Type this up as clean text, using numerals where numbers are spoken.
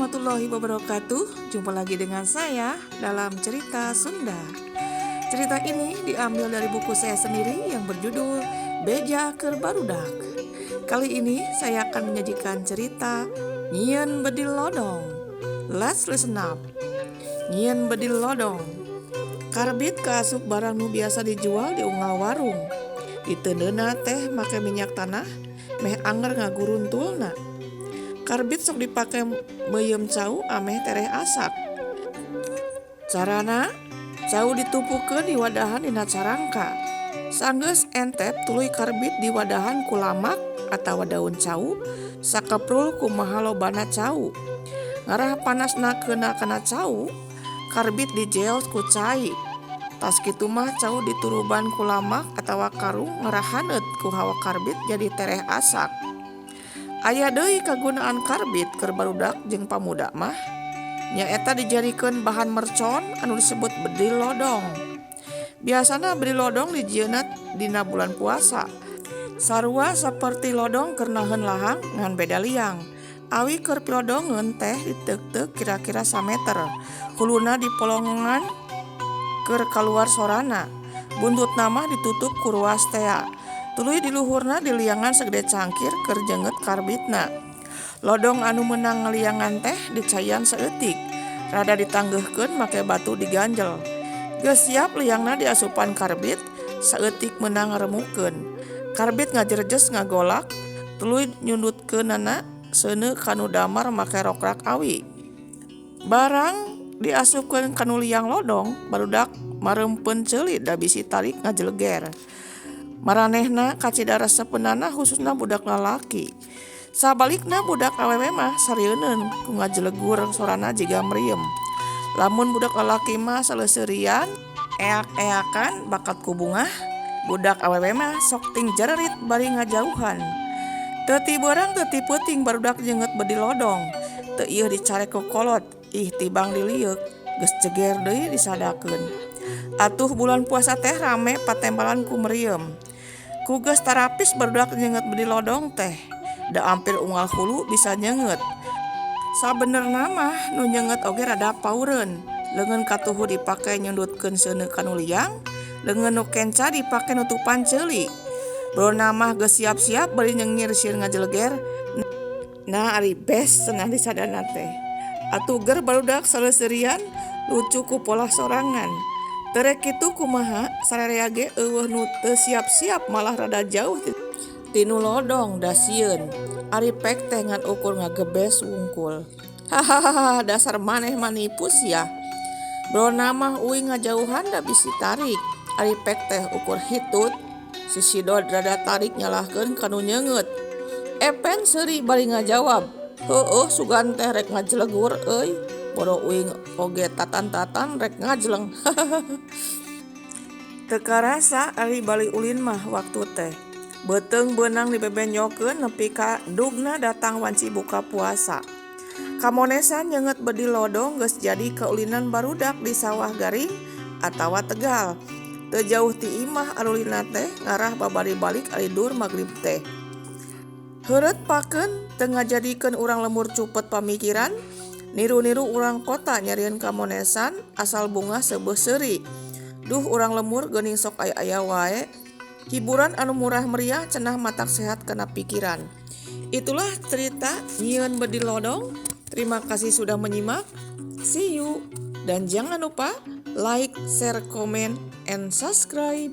Warahmatullahi wabarakatuh. Jumpa lagi dengan saya dalam cerita Sunda. Cerita ini diambil dari buku saya sendiri yang berjudul Beja Keur Barudak. Kali ini saya akan menyajikan cerita Nyieun Bedil Lodong. Let's listen up. Nyieun Bedil Lodong. Karbit kaasup barang nu biasa dijual di unggal warung. Diteundeunna teh make minyak tanah meh anger ngaguruntulna. Karbit sok dipake meuyeum cau ameh tereh asak. Carana, cau ditumpukeun di wadahan dina carangka. Sanggeus entep tuluy karbit diwadahan ku lamak atawa daun cau sakeprul kumaha lobana cau. Ngarah panasna keuna kana cau, karbit dijeos ku cai. Tas kitu mah cau dituruban ku lamak atawa karung ngarah haneut ku hawa karbit jadi tereh asak. Aya deui kagunaan karbit keur barudak jeung pamuda mah nyaeta dijadikeun bahan mercon anu disebut bedil lodong. Biasana bedil lodong dijieunna dina bulan puasa. Sarua saperti lodong keur naheun lahang ngan beda liang. Awi keur pilodongeun teh diteukteuk kira-kira sameter. Huluna dipolongan keur kaluar sorana. Buntutna mah ditutup ku ruas tea. Tuluy di luhurna diliangan sagede cangkir keur jenget karbitna. Lodong anu meunang ngaliangan teh dicaian saeutik. Rada ditanggeuhkeun make batu diganjel. Geus siap liangna diasupan karbit, saeutik meunang ngaremukeun. Karbit ngajerjes ngagolak, tuluy nyundutkeunana seuneu kanu damar make rokrak awi. Barang diasupkeun kanu liang lodong, barudak marempeun ceuli da bisi tarik ngajeleger. Maranehna kacida resepeunana khususna budak lalaki. Sabalikna budak awewe mah sarieuneun ku ngajelegur sorana jiga meriam. Lamun budak lalaki mah saleuseurian, eak-eakan bakat ku bungah, budak awewe mah sok ting jererit bari ngajauhan. Teu ti beurang teu ti peuting barudak nyeungeut bedil lodong. Teu ieuh dicarek ku kolot, ih tibang dilieuk, geus ceger deui disadakeun. Atuh bulan puasa teh rame patembalan ku meriam. Ku geus tarapis barudak nyeungeut bedil lodong teh, da ampir unggal hulu bisa nyeungeut. Sabenerna mah nu nyeungeut oge rada paureun. Leungeun katuhu dipake nyundutkeun seuneu kanu liang, leungeun nu kenca dipake nutupan ceuli. Brona mah geus siap-siap bari nyengir sieun ngajeleger. Nah ari bes cenah disadana teh. Atuh ger barudak saleuseurian lucu ku polah sorangan. Teu rek kitu kumaha sararea ge eueuh nu teu siap-siap malah rada jauh tinu lodong da sieun. Ari pek teh ngan ukur ngagebes wungkul. Hahaha dasar maneh manipu sia. Brona mah uing ngajauhan da bisi tarik. Ari pek teh ukur hitut. Si Sidod rada tarik nyalahkeun ka nu nyeungeut. Epen seuri bari ngajawab. Heueuh sugan teh rek ngajelegur euy. Bodo uing oge tatan-tatan rek ngajleng. Teu karasa ari bali ulin mah waktu teh. Beuteung beunang dibebenyokeun nepi ka dugna datang wanci buka puasa. Kamonesan nyeungeut bedil lodong geus jadi kaulinan barudak di sawah garing atawa tegal. Teu jauh ti imah arulina teh ngarah babari balik ari dur magrib teh. Heureut pakeun teu ngajadikeun urang lemur cupet pamikiran, niru-niru urang kota nyarieun kamonesan asal bungah seubeuh seuri. Duh urang lemur geuning sok aya-aya wae. Hiburan anu murah meriah cenah matak sehat kana pikiran. Itulah cerita Nyieun Bedil Lodong. Terima kasih sudah menyimak. See you. Dan jangan lupa like, share, comment, and subscribe.